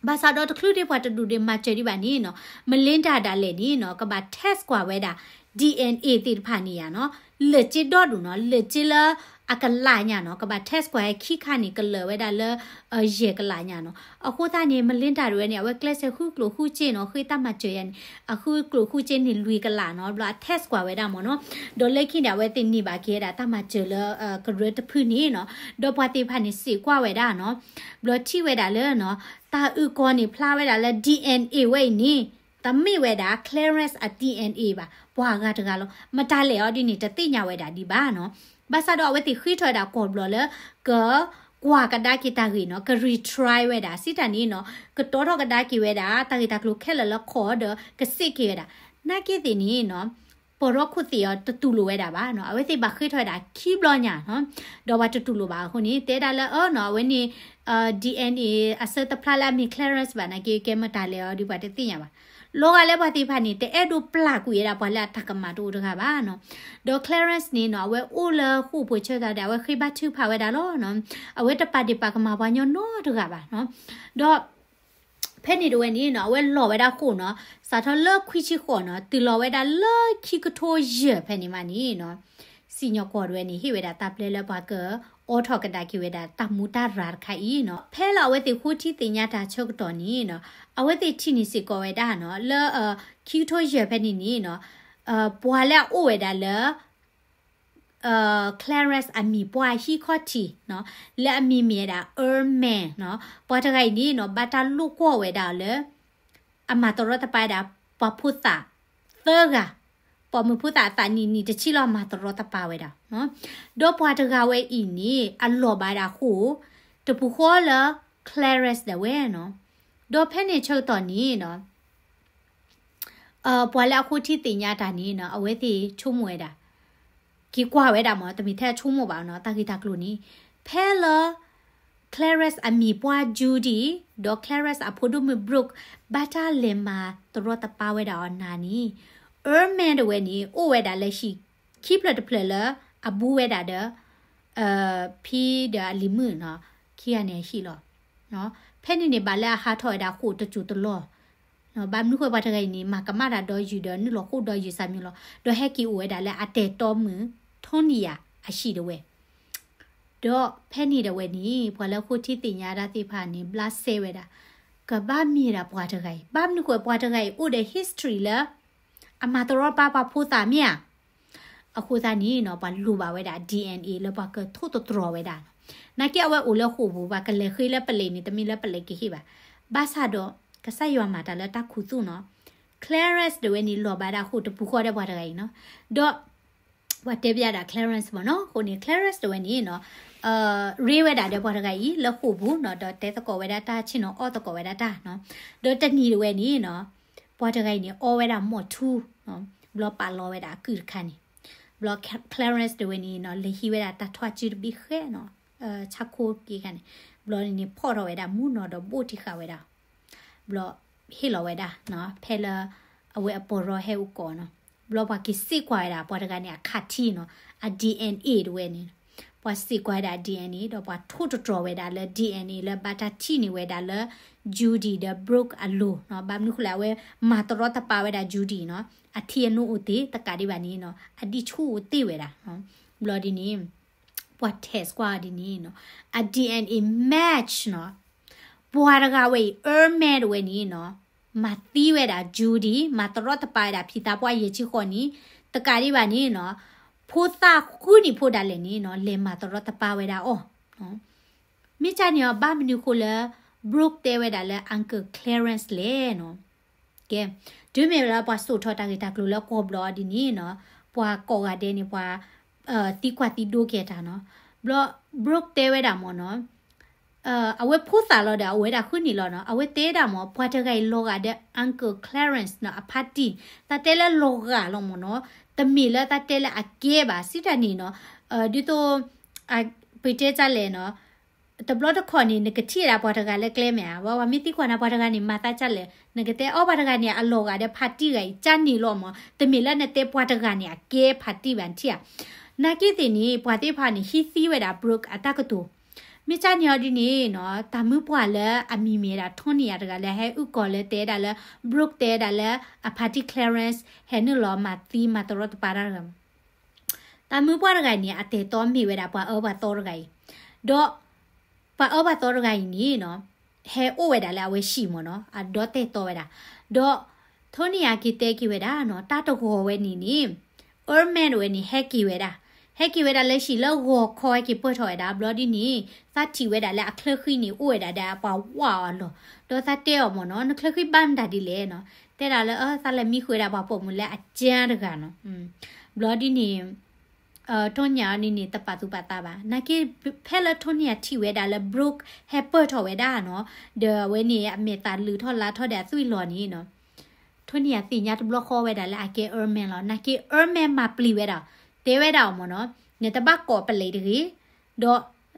ဘၣ်ဆၣ်ဒီးတချုးဒံးပှၤတဒူၣ်ဒံးမၤစၢၤဒံးဘၣ်န့ၣ်နီၤ Melinda ဒၣ်လဲာ်န့ၣ်နီၤ ကဘၣ် test ကွၢ်ဝဲဒၣ် DNA သ့ၣ်တဖၣ်န့ၣ်ယါနီၤ, လၢာ်စ့ဒီဒူၣ်နီၤ လၢာ်စ့လၢအကလးညါနီၤ ကဘၣ် test ကွၢ်ဟဲခံခါန့ၣ် ကလၢာ်ဝဲဒၣ်လၢ ယဲၢ်ကလးညါနီၤ, အဃိသတးန့ၣ် Melinda တဝဲန့ၣ် အဝဲကျဲးစၢးဃုကျိၣ်ဃုစ့နီၤ ဃ့တၢ်မၤစၢၤယါန့ၣ် အဃုကျိၣ်ဃုစ့န့ၣ်လွံၢ်ကလးနီၤ ဘျီအ test ကွၢ်ဝဲဒၣ်မ့ၢ်နီၤ, ဒီးလၢခံန့ၣ် အဝဲသ့ၣ်န့ၢ်ဘၣ်က့ၤဝဲဒၣ်တၢ်မၤစၢၤလၢ ကရၢတဖုန့ၣ်နီၤ, ဒီးပှၤသ့ၣ်တဖၣ်န့ၣ် စံးကွၢ်ဝဲဒၣ်နီၤ, ဘျီထံၣ်ဝဲဒၣ်လၢနီၤ တၢ်အုၣ်ကီၤန့ၣ်ဖျါဝဲဒၣ်လၢ DNA ဝဲအံၤန့ၣ် တမ့ၢ်ဝဲဒၣ် Clarence အ DNA ဘၣ် ပှၤဂၤတဂၤလီၤ, မတၤလဲၣ်အီၤဒ်န့ၣ် တသ့ၣ်ညါဝဲဒၣ်ဒံးဘၣ်နီၤ, ဘၣ်ဆၣ်ဒီးအဝဲသ့ၣ်ဃ့ထီၣ်ဝဲဒၣ်ကီၢ်ဘျီလၢ က ကွၢ်ကဒါက့ၤတၢ်ဂ့ၢ်နီၤ က retry ဝဲဒၣ် စံးတၢ်န့ၣ်နီၤ ကတီၤထီၣ်ကဒါက့ၤဝဲဒၣ် တၢ်ဂ့ၢ်တၢ်ကျိၤခဲလၢာ်လၢခီၣ်ဒီး ကစ့ၢ်က့ၤဝဲဒၣ်, နာ်က့သ့ၣ်န့ၣ်နီၤ ပီၢ်ရီခိၣ်သ့ၣ်အီၤတတူၢ်လိာ်ဝဲဒၣ်ဘၣ်နီၤ အဝဲသ့ၣ်ဘၣ်ဃ့ထီၣ်ဝဲဒၣ်ခံဘျီညါနီၤ ဒီးပှၤတတူၢ်လိာ်ဘၣ်အဃိန့ၣ် တဲဒၣ်လၢအၢနီၤ အဝဲန့ၣ် DNA အဆၢတဖျါလၢအမ့ၢ် Clarence ဘၣ်နာ်က့ ကဲမတၤလဲၣ်အီၤဒီးပှၤတသ့ၣ်ညါဘၣ် လီၤဂာ်လၢပှၤသ့ၣ်တဖၣ်န့ၣ် တအဲၣ်ဒိးပျၢ်ကွံာ်ဝဲဒၣ်ပှၤလၢအတၢ်ကမၣ်တအိၣ်တဂၤဘၣ်နီၤ ဒီး Clarence န့ၣ်နီၤ အဝဲအိၣ်လၢဃိာ်ပူၤဆၢသးဒီး အဝဲဃ့ဘါထုကဖၣ်ဝဲဒၣ်လီၤနီၤ အဝဲတပာ်ဒ့ၣ်ပာ်ကမၣ်ပှၤညီနီတဂၤဘၣ်နီၤ ဒီး ဖဲန့ၣ်တဝဲန့ၣ်နီၤ အဝဲလီၤဝဲဒၣ်ဃိာ်နီၤ စးထီၣ်လၢခွံဆံဃိးနီၤ တုၤလီၤဝဲဒၣ်လၢခံကထိယဲၢ်ဖဲန့ၣ်မးန့ၣ်နီၤ စံၣ်ညီၣ်ကွီၢ်တဝဲန့ၣ် ဟ့ၣ်ဝဲဒၣ်တၢ်ပျဲလၢပှၤက အိးထီၣ်ကဒါက့ၤဝဲဒၣ်တၢ်မူတၢ်ရၤတခါအံၤနီၤ. ဖဲလၢအဝဲသ့ၣ်ဃိထံသ့ၣ်ညါတၢ်ဆၢကတီၢ်န့ၣ်နီၤ, အဝဲသ့ၣ်ထံၣ်န့ၢ်စ့ၢ်ကီးဝဲဒၣ်နီၤ, လၢ ခံကထိယဲၢ်ဖဲန့ၣ်န့ၣ်နီၤ, Clarence အမံၤပှၢ်ဟံးခီၣ်ထံးနီၤ, လၢအမံၤမ့ၢ်ဝဲဒၣ် Earl Mann နီၤ, ပှၤတဂၤအံၤန့ၣ်နီၤ ဘၣ်တၢ်လိာ်ကွီၢ်ဝဲဒၣ်အီၤလၢ အမၤတရီတပါဝဲဒၣ် ပှၤဖိသၣ်သၢဂၤ, ပိာ်မုၣ်ဖိသၣ်အသးနံၣ်နံၣ်တဆံလီၤ မၤတရီတပါဝဲဒၣ်နီၤ. ဒီးပှၤတဂၤဝဲအံၤန့ၣ် အလီၤဘၣ်ဝဲဒၣ်ဃိာ် တပူၤဃီလၢ Clarence ဒၣ်ဝဲနီၤ. ဒီးဖဲန့ၣ်ဆၢကတီၢ်န့ၣ်နီၤ ပှၤလၢအဃိထံသ့ၣ်ညါတၢ်န့ၣ်နီၤ အဝဲသ့ၣ်ဆိကမိၣ်ဝဲဒၣ်, က့ၤကွၢ်ဝဲဒၣ်မ့ၢ် တမ့ၢ်ထဲအဆိကမိၣ်ဘၣ်နီၤ, တၢ်ဂ့ၢ်တၢ်ကျိၤန့ၣ် ဖဲလၢ Clarence အမံၤပှၢ် Judy ဒီး Clarence အဖိဒိၣ်မုၣ် Brooke ဘၣ်တၢ်လဲၤမၤတရီတပါဝဲဒၣ်အီၤနၤန့ၣ် Earl Mann ဒၣ်ဝဲန့ၣ် အိၣ်ဝဲဒၣ်လၢဟံၣ်ခံဖျၢၣ်တဖျၢၣ်လၢ အဘူးဝဲဒၣ်ဒီး ဖံဒီးအလံၤမုၣ်နီၤ, ခံဂၤန့ၣ်အဟံၣ်လီၤ. ဖဲန့ၣ်န့ၣ် ဘၣ်လၢအဟးထီၣ်ဝဲဒၣ်ဃိာ်တစိၢ်တလီၢ်, ဘၣ်မနုၤဃိပှၤတဂၤအံၤန့ၣ် မၤကမၣ်တၢ်ဒီယုၢ်ဒီး နုာ်လီၤဃိာ်ဒီယုၢ်ဆၢမံၤလီၤ. ဒီးဟဲက့ၤအိၣ်ဝဲဒၣ်လၢအတံၤသကိးမုၣ် Tonya အဟံၣ်ဒၣ်ဝဲ ဒီးဖဲန့ၣ်ဒၣ်ဝဲန့ၣ် ပှၤလၢဃိထံသ့ၣ်ညါတၢ်သ့ၣ်တဖၣ်န့ၣ် ဘျးစဲဝဲဒၣ်, ကဘၣ်မ့ၢ်ဒၣ်ပှၤတဂၤအံၤ, ဘၣ်မနုၤဃိပှၤတဂၤအံၤအိၣ်ဒီး history လၢ အမၤတရီတပါပှၤဖိသၣ်မ့ၢ်ဧါ. အဃိသတးန့ၣ်နီၤ ပှၤလိၣ်ဘၣ်ဝဲဒၣ် DNA လၢပှၤကထိၣ်သတြီၤဝဲဒၣ်နီၤ. နာ်က့အဝဲအိၣ်လၢဃိာ်ပူၤ ပှၤကလဲၤဃ့လၢပလံးန့ၣ် တမ့ၢ်လၢပလံးကဟ့ၣ်ဘၣ်. ဘၣ်ဆၣ်ဒီး ကစၢ်ယွၤမၤတၢ်လၢတၢ်ခူသူၣ်နီၤ. Clarence ဒၣ်ဝဲန့ၣ် လီၤဘၣ်ဒၣ်ဃိာ်တပူၤဃီဒီးပှၤတဂၤအံၤနီၤ. ဒီး ပှၤတဲဘၣ်ဒၣ် Clarence မ့ၢ်နီၤ, အဃိန့ၣ် Clarence ဒၣ်ဝဲန့ၣ်နီၤ ရ့ဝဲဒၣ်ဒီးပှၤတဂၤအံၤလၢဃိာ်ပူၤနီၤ, ဒီးတဲသကိးဝဲဒၣ်တၢ် ဆ့ၣ်နီၤအီၣ်သကိးဝဲဒၣ်တၢ်နီၤ. ဒီးတနံၤဒၣ်ဝဲန့ၣ်နီၤ ပှၤတဂၤအံၤန့ၣ် အီဝဲဒၣ်မီၢ်ထူနီၤ, ဘျီပာ်လီၤဝဲဒၣ်အကုၢ်တခါန့ၣ်, ဘျီ Clarence ဒၣ်ဝဲန့ၣ်နီၤ လဲၤဟံးဝဲဒၣ်တၢ်ထွဲးစုတဘ့ၣ်ဃဲနီၤ, ဆၣ်ခိၣ်က့ၤခါန့ၣ်, ဘျီန့ၣ်န့ၣ် ဖီၣ်ထီၣ်ဝဲဒၣ်မူနီၤဒီးဘိၣ်ထံဃာ်ဝဲဒၣ် ဘျီ ဟ့ၣ်လီၤဝဲဒၣ်နီၤ, ဖဲလၢ အဝဲအပီၢ်ရီဟဲအိၣ်ကိးနီၤ, ဘျီပှၤက့ၤစ့ၢ်ကွၢ်ဝဲဒၣ် ပှၤတဂၤန့ၣ်အခးထံနီၤ, အ DNA ဒၣ်ဝဲန့ၣ်, ပှၤစ့ၢ်ကွၢ်ဝဲဒၣ် DNA ဒီးပှၤထိၣ်သတြီၤဝဲဒၣ်လၢ DNA လၢဘၣ်တၢ်ထံၣ်န့ၢ်ဝဲဒၣ်လၢ Judy ဒီး Brooke အလိၤနီၤ, ဘၣ်မနုၤဃိလဲၣ် အဝဲမၤတရီတပါဝဲဒၣ် Judy နီၤ, အထံအနိအိၣ်သ့ၣ် တကးဒံးဘၣ်န့ၣ်နီၤ အဒံၣ်ဆူၣ်အိၣ်သ့ၣ်ဝဲဒၣ်, ဘျီဒ်န့ၣ် ပှၤ test ကွၢ်ဒ်န့ၣ်နီၤ, အ DNA match နီၤ, ပှၤတဂၤဝဲအံၤ Earl Mann ဒၣ်ဝဲန့ၣ်နီၤ, မၤသံဝဲဒၣ် Judy မၤတရီတပါဝဲဒၣ်ဖံသးပှၢ်ယဲၢ်ဆံဃိးနံၣ်, တကးဒံးဘၣ်န့ၣ်နီၤ, ဖိသၣ်ဃုနံၣ်ဖိဒၣ်လဲာ်န့ၣ်နီၤ လဲၤမၤတရီတပါဝဲဒၣ်အီၤ မ့ၢ်ကန့ၣ်အီၤ ဘၣ်မနုၤဃိလၢ Brooke တဲဝဲဒၣ်လၢ Uncle Clarence လဲၣ်နီၤ. ကဲ, တုၤမ့ၢ်လၢပှၤစိာ်ထီၣ်တၢ်ဂ့ၢ်တၢ်ကျိၤလၢကီၢ်ဘျီဒ်န့ၣ်နီၤ, ပှၤကိးဂၤဒဲးန့ၣ် ပှၤ သံကွၢ်သံဒိးက့ၤတၢ်နီၤ. ဘျီ Brooke တဲဝဲဒၣ်မ့ၢ်နီၤ, အဝဲဖိသၣ်လီၤဒီး အအိၣ်ဝဲဒၣ်ဃုနံၣ်လီၤနီၤ, အဝဲတဲဒၣ်မ့ၢ် ပှၤတဂၤအံၤလီၤဂာ်ဒီး Uncle Clarence နီၤ အဖါတံၢ်, တၢ်တဲလၢလီၤဂာ်လီၤမ့ၢ်နီၤ, တမ့ၢ်လၢတၢ်တဲလၢအကဲဘၣ် စံးတၢ်န့ၣ်နီၤ, ဒ်သိး ပတဲတၢ်လဲၣ်နီၤ, တဘျီတခီၣ်န့ၣ် နကထံၣ်ဝဲဒၣ်ပှၤတဂၤလၢကျဲမ့ၢ်ဧါ, ဝဲမ့ၢ်သံကွၢ်နၤပှၤတဂၤန့ၣ် မၤသးဒ်လဲၣ်, နကတဲအီၤပှၤတဂၤန့ၣ် အလီၤဂာ်ဒီးဖါတံၢ်ဂၤအံၤ ကန့ၣ်လီၤမ့ၢ်, တမ့ၢ်လၢနတဲပှၤတဂၤန့ၣ် အကဲဖါတံၢ်ဘၣ်နထံၣ်ဧါ. နာ်က့သ့ၣ်န့ၣ် ပှၤသ့ၣ်တဖၣ်န့ၣ် ဟံးသံဝဲဒၣ် Brooke အတၢ်ကတိၤ, မ့ၢ်ကန့ၣ်အီၤဒ်န့ၣ်နီၤ, တၢ်မုၢ်ပှၢ်လၢအမံၤမ့ၢ်ဝဲဒၣ် Tonya တဂၤလၢဟဲအုၣ်ကီၤလၢတဲဒၣ်လၢ Brooke တဲဒၣ်လၢ အဖါတံၢ် Clarence ဟဲနုာ်လီၤမၤသံမၤတရီတပါတၢ်တဂၤ တၢ်မုၢ်ပှၢ်တဂၤအံၤန့ၣ် အတံၤသကိးမ့ၢ်ဝဲဒၣ်ပှၤအၢပှၤသီတဂၤအံၤ, ဒီး ပှၤအၢပှၤသီတဂၤအံၤန့ၣ်နီၤ, ဟဲအိၣ်ဝဲဒၣ်လၢအဝဲဟံၣ်မ့ၢ်နီၤ, အဒီတံၤသကိးဝဲဒၣ်, ဒီး Tonya က့ၤတဲက့ၤဝဲဒၣ်နီၤ, တၢ်တဂီၤဝဲန့ၣ်န့ၣ် Earl Mann ဝဲန့ၣ် ဟဲက့ၤဝဲဒၣ်, ဟဲက့ၤဝဲဒၣ်လၢဟံၣ်လၢဂီၤခီ ဟဲက့ၤပၢၢ်ထီၣ်ဝဲဒၣ်, ဘျီဒ်န့ၣ် သးထံၣ်ဝဲဒၣ်လၢအချၢဃံန့ၣ် အိၣ်ဝဲဒၣ်ဒီးပှၤဝးအီၤလီၤ, ဒီးသးတဲအီၤမ့ၢ်နီၤ, နချၢဃံဘၣ်မတၤဒ်လဲၣ်နီၤ, တဲဒၣ်လၢ အၢ သးလဲၤမံဃုာ်ဝဲဒၣ်ပှၤပိာ်မုၣ်လၢ အကၠၢတဂၤနီၤ, ဘျီဒ်န့ၣ် Tonya န့ၣ်န့ၣ် တပာ်သူၣ်ပာ်သးဘၣ်. နာ်က့ ဖဲလၢ Tonya ထံၣ်ဝဲဒၣ်လၢ Brooke ဟဲပၢၢ်ထီၣ်ဝဲဒၣ်နီၤ, ဒီးအဝဲန့ၣ် အမဲာ်သးလုးထီၣ်လါထီၣ်ဒီးအသွံၣ်လီၤန့ၣ်နီၤ, Tonya သ့ၣ်ညါတဘျီဃီဝဲဒၣ်လၢအကဲ Earl Mann လီၤ. နာ်က့ Earl Mann မၤပျံၤဝဲဒၣ်, တဲဝဲဒၣ်အီၤမ့ၢ်နီၤ, နတဘၣ်ကိးပလံးတဂ့ၤ, ဒီး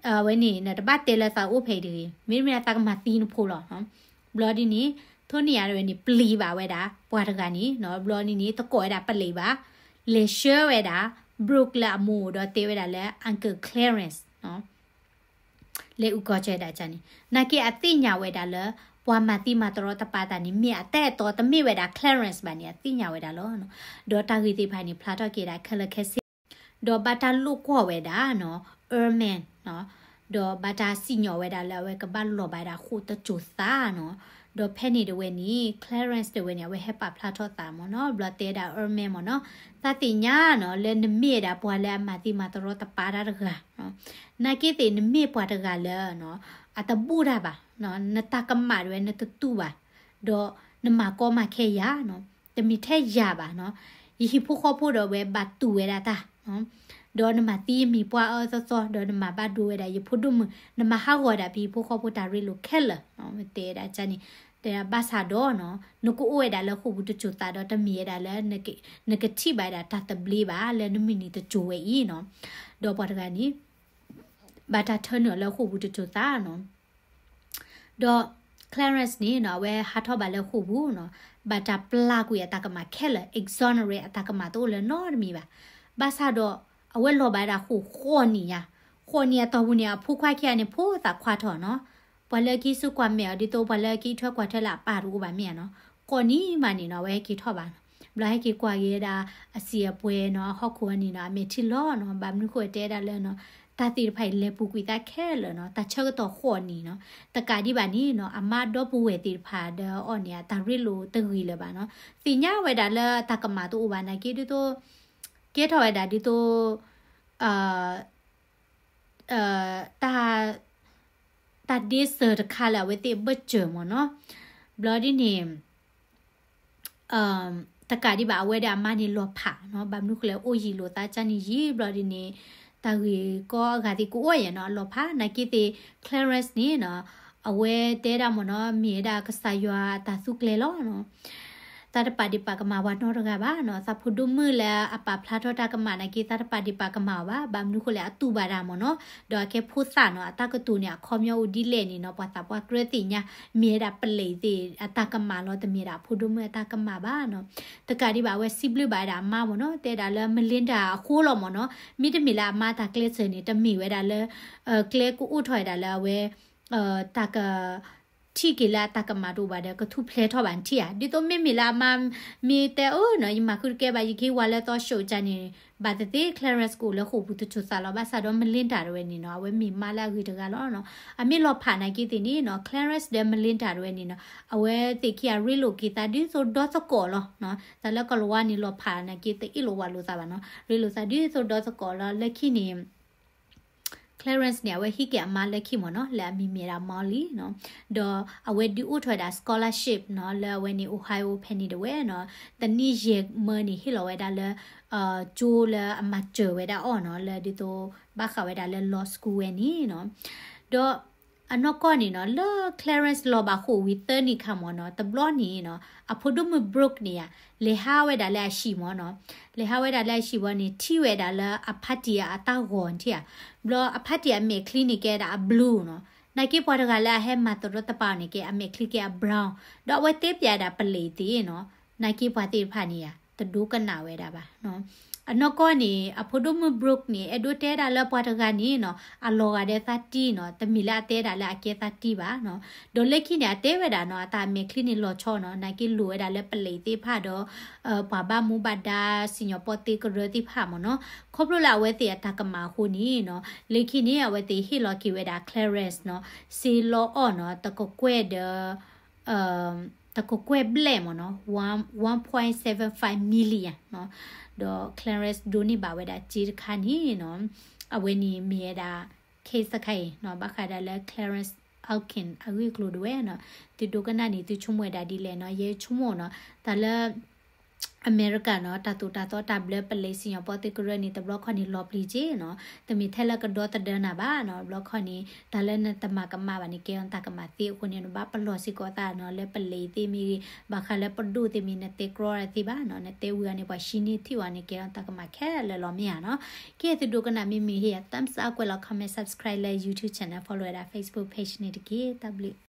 အဝဲန့ၣ် နတဘၣ်တဲလၢသးအိၣ်ဖဲအံၤတဂ့ၤ, မ့တမ့ၢ်သးကမၤသံနဖိလီၤ. ဘျီဒ်န့ၣ် Tonya ဝဲန့ၣ် ပျံၤဘၣ်ဝဲဒၣ် ပှၤတဂၤန့ၣ်နီၤ, ဘျီဒ်န့ၣ် တကိးဝဲဒၣ်ပလံးဘၣ်, လဲၤဆှၢဝဲဒၣ် Brooke လၢအမိၢ်အိၣ်ဒီးတဲဝဲဒၣ်လၢ Uncle Clarence လဲၤအုၣ်ကီၤစၢၤဒၣ်ကန့ၣ်, နာ်က့အသ့ၣ်ညါဝဲဒၣ်လၢ ပှၤမၤသံမၤတရီတပါတၢ်န့ၣ် မ့ၢ်အတၢ်အဲၣ်တီ တမ့ၢ်ဝဲဒၣ် Clarence ဘၣ်န့ၣ် အသ့ၣ်ညါဝဲဒၣ်လီၤ. ဒီးတၢ်ဂ့ၢ်သ့ၣ်တဖၣ်န့ၣ် ဖျါထီၣ်က့ၤဒၣ်ခဲလၢာ်ခဲဆ့ ဒီးဘၣ်တၢ်လိာ်ကွီၢ်ဝဲဒၣ်နီၤ, Ehrman နီၤ, ဒီးဘၣ်တၢ်စံၣ်ညီၣ်ဝဲဒၣ်လၢအဝဲကဘၣ်လီၤဘၣ်ဝဲဒၣ်ဃိာ်တစိၤသးနီၤ, ဒီးဖဲန့ၣ်တဝဲန့ၣ် Clarence တဝဲန့ၣ် အဝဲဟဲပာ်ဖျါထီၣ်သးမ့ၢ်နီၤ, ဘျီတဲဒၣ် Ehrman မ့ၢ်နီၤ, သးသ့ၣ်ညါနီၤ လၢနမ့ၢ်ဝဲဒၣ်ပှၤလၢအမၤသံမၤသရီတပါတၢ်တဂၤ နာ်က့သ့ၣ်နမ့ၢ်ပှၤတဂၤလၢ အတဘူၣ်တၢ်ဘၣ်, နတၢ်ကမၣ်တဝဲနတတူၢ်ဘၣ်, ဒီးနမၤကီမၤခဲယၤနီၤ, တမ့ၢ်ထဲယၤဘၣ်နီၤ, ယဟံၣ်ဖိဃီဖိဒီးဝဲဘၣ်တူၢ်ဝဲဒၣ်တၢ်, ဒီးနမၤသံမံၤပှၢ်အၢသီသီ ဒီးနမၤဘၣ်ဒိဝဲဒၣ်ယဖိဒိၣ်မုၣ်, နမၤဟးဂီၤဒၣ်ပဟံၣ်ဖိဃီဖိတၢ်ရ့လိာ်ခဲလၢာ်, တဲဒၣ်န့ၣ်, တဲဘၣ်ဆၣ်ဒီးနီၤ နကအိၣ်ဝဲဒၣ်လၢဃိာ်ပူၤတစိၤသးဒီး တမ့ၢ်ဝဲဒၣ်လၢ နကထံၣ်ဘၣ်ဝဲဒၣ်တၢ်သဘျ့ဘၣ်လၢနမုၢ်နံၤတစိၤဝဲအံၤနီၤ, ဒီးပှၤတဂၤန့ၣ် ဘၣ်တၢ်ထၢနုာ်လၢဃိာ်ပူၤတစိၤသးနီၤ, ဒီး Clarence န့ၣ်နီၤ အဝဲဟးထီၣ်ဘၣ်လၢဃိာ်ပူၤနီၤ, ဘၣ်တၢ်ပျၢ်ကွံာ်အတၢ်ကမၣ်ခဲလၢာ် exonerate အတၢ်ကမၣ်တအိၣ်လၢၤနီတမံၤဘၣ်, ဘၣ်ဆၣ်ဒီး အဝဲလီၤဘၣ်ဝဲဒၣ်ဃိာ်ဃိးနံၣ်ညါ, ဃိးနံၣ်အတီၢ်ပူၤန့ၣ် အဖိခွါခံဂၤန့ၣ် ဖိသၣ်ခွါထီၣ်နီၤ, ပှၤလၢအက့ၤဆူကွၢ်မဲာ်အီၤ ဒ်သိးပှၤလၢအက့ၤထွဲကွၢ်ထွဲလၢအပၢ်တအိၣ်ဘၣ်မ့ၢ်ဧါနီၤ, ဃိးနံၣ်မးန့ၣ်နီၤ အဝဲဟဲက့ၤထီၣ်ဘၣ်နီၤ, ဘျီဟဲက့ၤကွၢ်က့ၤဝဲဒၣ် အစံာ်အပှဲၤနီၤ အဟီၣ်ခိၣ်အံၤန့ၣ်နီၤ အမဲာ်ထံလီၤနီၤ, ဘၣ်မနုၤဃိတဲဒၣ်လၢနီၤ တၢ်သ့ၣ်တဖၣ်အံၤလဲၤပူၤကွံာ်သးခဲလၢာ်နီၤ, တၢ်ဆၢကတီၢ်ဃိးနံၣ်နီၤ, တကးဒံးဘၣ်န့ၣ်နီၤ အမါဒီပုၢ်ဝဲၢ်သ့ၣ်တဖၣ်ဒီးအီၤန့ၣ် အတၢ်ရ့လိာ်တဂ့ၤလၢၤဘၣ်နီၤ, သ့ၣ်ညါဝဲဒၣ်လၢအတၢ်ကမၣ်တအိၣ်ဘၣ်နာ်က့ ဒ်သိး ကဲထီၣ်ဝဲဒၣ်ဒ်သိး တၢ် တၢ်ဒ့စၢၤတခါလၢအဝဲသ့ၣ်အဘၢၣ်စၢၤမ့ၢ်နီၤ, ဘျီဒ်န့ၣ် တကးဒံးဘၣ် အဝဲဒီးအမါန့ၣ်လီၤဖးနီၤ, ဘၣ်မနုၤဃိလဲၣ် အိၣ်ယံၤလိာ်သးကၢ်န့ၣ်ယံၤ ဘျီဒ်န့ၣ် တၢ်ဂ့ၢ်ကီအဂၤသ့ၣ်ကအိၣ်ယဲနီၤ အလီၤဖး နာ်က့သ့ၣ် Clarence န့ၣ်နီၤ အဝဲတဲဒၣ်မ့ၢ်နီၤ မ့ၢ်ဝဲဒၣ်ကစၢ်ယွၤအတၢ်သူကျဲၤလီၤနီၤ သးတပာ်ဒ့ၣ်ပာ်ကမၣ်ပှၤနီတဂၤဘၣ်နီၤ, သးဖိဒိၣ်မုၣ်လၢအပာ်ဖျါထီၣ်တၢ်ကမၣ်နာ်က့ သးတပာ်ဒ့ၣ်ပာ်ကမၣ်အီၤဘၣ်, ဘၣ်မနုၤဃိလဲၣ် အတူၢ်ဘၣ်တၢ်မ့ၢ်နီၤ, ဒီးအကဲဖိသၣ်နီၤ အတၢ်ကတိၤန့ၣ် အခီပညီအိၣ်ဒ်လဲၣ်န့ၣ်နီၤ ပှၤသးပှၢ်ကြၢးသ့ၣ်ညါ, မ့ၢ်ဝဲဒၣ်ပလံးသ့ၣ်အတၢ်ကမၣ်လီၤ တမ့ၢ်ဒၣ်အဖိဒိၣ်မုၣ်အတၢ်ကမၣ်ဘၣ်နီၤ, တကးဒံးဘၣ် အဝဲစံးဘျုးဘၣ်ဝဲဒၣ်အမါမ့ၢ်နီၤ, တဲဒၣ်လၢ Melinda အဃိလီၤမ့ၢ်နီၤ, မ့တမ့ၢ်လၢအမါတၢ်ကျဲးစၢးန့ၣ် တမ့ၢ်ဝဲဒၣ်လၢ ကျဲကအိၣ်ထီၣ်ဝဲဒၣ်လၢအဝဲ တၢ်က ထံၣ်က့ၤလၢအတၢ်ကမၣ်တအိၣ်ဘၣ်ဒီး ကထူၣ်ဖျဲးထီၣ်ဘၣ်နထံၣ်ဧါ, ဒ်သိးမ့မ့ၢ်လၢအမါ မ့ၢ်တဲအၢနီၤ ယမၤဃုတကဲဘၣ် ယကဟ့ၣ်ဝဲလၢသီၣ်ၡိးကၢ်န့ၣ် ဘၣ်သ့ၣ်သ့ၣ် Clarence ကအိၣ်လၢဃိာ်ပူၤတစိၤသးလီၤ, ဘၣ်ဆၣ်ဒီး Melinda တဝဲန့ၣ်နီၤ အဝဲမ့ၢ်မါလၢအဂ့ၤတဂၤလီၤနီၤ, အမ့ၢ်လီၤဖးနာ်က့သ့ၣ်န့ၣ်နီၤ Clarence ဒီး Melinda တဝဲန့ၣ်နီၤ အဝဲသ့ၣ်ခံဂၤရ့လိာ်က့ၤသးဒ်သိးဒီသကိးလီၤနီၤ, တၢ်လၢကီၢ်လၤဝါန့ၣ်လီၤဖးနာ်က့ တအ့ၣ်လိာ်ဝးလိာ်သးဘၣ်နီၤ, ရ့လိာ်သးဒ်သိးဒီသကိးလီၤ, လၢခံန့ၣ် Clarence န့ၣ် အဝဲဟံးက့ၤအမါလၢခံမ့ၢ်နီၤ လၢအမံၤမ့ၢ်ဒၣ် Molly နီၤ, ဒီးအဝဲဒုးအိၣ်ထီၣ်ဝဲဒၣ် scholarship နီၤ လၢအဝဲန့ၣ် Ohio ဖဲန့ၣ်တဝဲနီၤ, တနံၣ်ယဲၢ်မၢန့ၣ် ဟ့ၣ်လီၤဝဲဒၣ်လၢ ကၠိလၢအမၤစၢၤဝဲဒၣ်အီၤနီၤ လၢဒ်သိး ဘၣ်ဃးဝဲဒၣ်လၢ law school ဝဲန့ၣ်နီၤ, ဒီး အနီၢ်ကီၢ်န့ၣ်နီၤ လၢ Clarence လီၤဘၣ်ဃိာ်ဝံၤသၢနံၣ်ခါမ့ၢ်နီၤ တဘျီန့ၣ်နီၤ အဖိဒိၣ်မုၣ် Brooke န့ၣ်ဧါ လဲၤဟးဝဲဒၣ်လၢအဟံၣ်မ့ၢ်နီၤ, လဲၤဟးဝဲဒၣ်လၢအဟံၣ်ဘီန့ၣ် ထံၣ်ဝဲဒၣ်လၢအဖါတံၢ်အတၢ်ဂီၤထံၣ်ဧါ, ဘျီအဖါတံၢ်အမဲာ်ချံန့ၣ်ကဲဒၣ်အ blue နီၤ, နာ်က့ပှၤတဂၤလၢအဟဲမၤသရီတပါအီၤန့ၣ် ကဲအမဲာ်ချံကဲအ brown, ဒီးအဝဲတဲပျးဒၣ်ပလံးသ့ၣ်နီၤ, နာ်က့ပှၤသ့ၣ်တဖၣ်န့ၣ်ဧါ တဒိကနၣ်ဝဲဒၣ်ဘၣ် အနီၢ်ကီၢ်န့ၣ် အဖိဒိၣ်မုၣ် Brooke န့ၣ် အဲၣ်ဒိးတဲဒၣ်လၢပှၤတဂၤန့ၣ်နီၤ အလီၤဂာ်ဒီးသးတံၢ်နီၤ တမ့ၢ်လၢအတဲဒၣ်လၢအကဲသးတံၢ်ဘၣ်နီၤ, ဒီးလၢခံန့ၣ် အတဲဝဲဒၣ်နီၤ အတၢ်မဲာ်ချံန့ၣ်လီၤဆီနီၤ နာ်က့လိၣ်ဝဲဒၣ်လၢပလံးသ့ၣ်တဖၣ်ဒီး ပှၤဘၣ်မူဘၣ်ဒါ စံၣ်ညီၣ်ပီၣ်သ့ကရၢသ့ၣ်တဖၣ်မ့ၢ်နီၤ, ခီဖျိလၢအဝဲသ့ၣ်အတၢ်ကမၣ်အဃိန့ၣ်နီၤ လၢခံန့ၣ် အဝဲသ့ၣ်ဟ့ၣ်လီၤက့ၤဝဲဒၣ် Clarence နီၤ စ့လီအီၣ်နီၤ တကကွဲၢ်ဒီး တကကွဲၢ်ဘျဲၣ်မ့ၢ်နီၤ one point seven five million နီၤ, ဒီး Clarence ဒိးန့ၢ်ဘၣ်ဝဲဒၣ်စ့တခါန့ၣ်နီၤ အဝဲန့ၣ်မ့ၢ်ဝဲဒၣ် case တခါအံၤနီၤ ဘၣ်ဃးဒၣ်လၢ Clarence Wilkins အဂ့ၢ်အကျိၤဒၣ်ဝဲနီၤ, သုဒိကနၣ်န့ၣ် သုဆိကမိၣ်ဝဲဒၣ်ဒ်လဲၣ်နီၤ, ယဲဆိကမိၣ်နီၤ တၢ်လၢ အမဲရကၤနီၤ တၢ်သိၣ်တၢ်သီတၢ်ဘျၢပလံးစံၣ်ညီၣ်ပီၣ်သ့ကရၢန့ၣ် တဘျီခီန့ၣ်လီၤပျံၤက့နီၤ, တမ့ၢ်ထဲလၢကဒီသဒၢနၤဘၣ်နီၤ, တဘျီခီန့ၣ် တၢ်လၢနတမၤကမၣ်ဘၣ်န့ၣ် ကဲထီၣ်နတၢ်ကမၣ်သ့အဃိန့ၣ် နဘၣ်ပလီၢ်စ့ၢ်ကီးသးနီၤ, လၢပလံးသ့ၣ်မ့ၢ်ဂ့ၤ ဘၣ်ဃးလၢပဒိၣ်သ့ၣ်မ့ၢ် နတဲကြီတၢ်သ့ဘၣ်နီၤ, နတဲဝံၤအီၤန့ၣ် ပှၤဟံးန့ၢ်ထံၣ်ဝဲန့ၣ် ကဲထီၣ်နတၢ်ကမၣ်ခဲလၢာ်လီၤမ့ၢ်ဧါနီၤ, ကဲသုဒိကနၣ်မ့ၢ်မ့ၢ်ဟ့ၣ်ယၤ thumbs up ကွဲးလီၤ comment subscribe လၢ YouTube channel follow ဝဲဒၣ် Facebook page န့ၣ်တက့ၢ်, တၢ်ဘျုး